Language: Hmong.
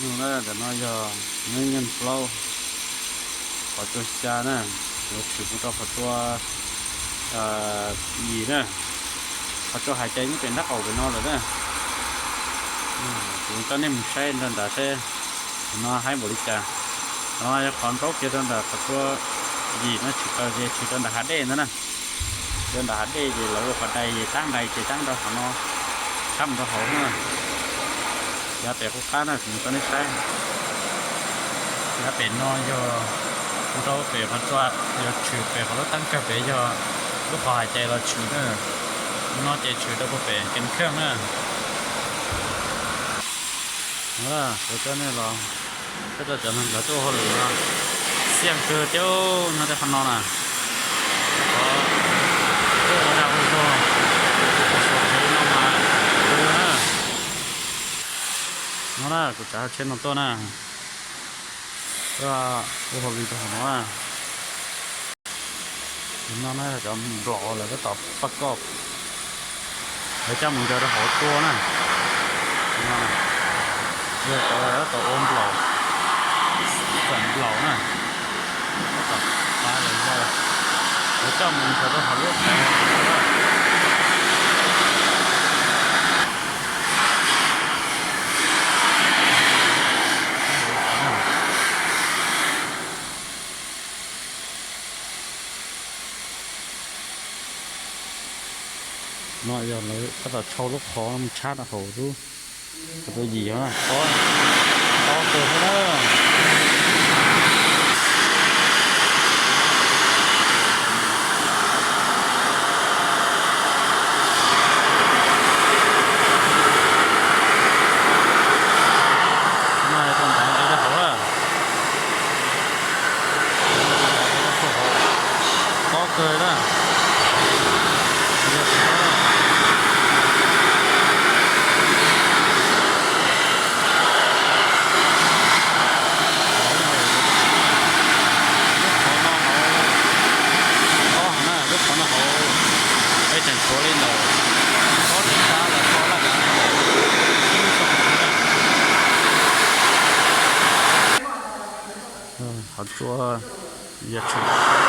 Ntawm no yog neb nyeej plaub, qhov tsua xya na, yuav tshwm mus rau qhov tsua yim na. Qhov tsua hais tias nyob pem nrab qaum pem no lawm na. Kuv coj nej mus saib nrog nrad seb no haib npaum li cas. Qhov no yog qhov nraub kiag rau ntawm qhov tsua yim no, tshwm rau ces tshwm rau nram hav dej ntag na. Rau nram hav dej ces lawv ua qhov dais ces tab dais ces tab rau qhov no tshab mus rau hauv na. Yav pem qub qab na kuv mus rau nej saib. Yav pem no yog mus rau pem qhov tsua, yog tshwm pem qhov lub teeb kawg pem yog lub qhov hais tias los tshwm na. No ces tshwm rau puag pem kees kheej na. Kuv coj nej los, coj cov neeg nkawd tuaj ua hauj lwm no, xiaj kawg thiab no tej qhov no na. Qhov tuaj ua dag ua zog, ua suav qhev no mas kawg na. No na, kuv tsav tsheb no tuaj na, tuaj ua hauj lwm rau hauv no na. No na, cov nplaum lawv tab tom pab koj, lawv coj mus ncaws rau hauv tsua na. Yog cov tab tom ua nplaum, txawm nplaum na, tab tom pab lawv ncaws, lawv coj mus ncaws rau hauv lub qhov. No yog lawv tab tom tshau lub qhov mus tshab rau hauv lub, qhov tsua yim no, tob, tob kawg thiab na. No yog rau nrad nqis rau hauv na. Tob kawg na. Lub qhov no hauv, tob heev na, lub qhov no hauv peb tseem tshuav li ntawm ob txhiab lawm, tob laj dav li ntawm ib xyoos na. Qhov tsua yog tshwm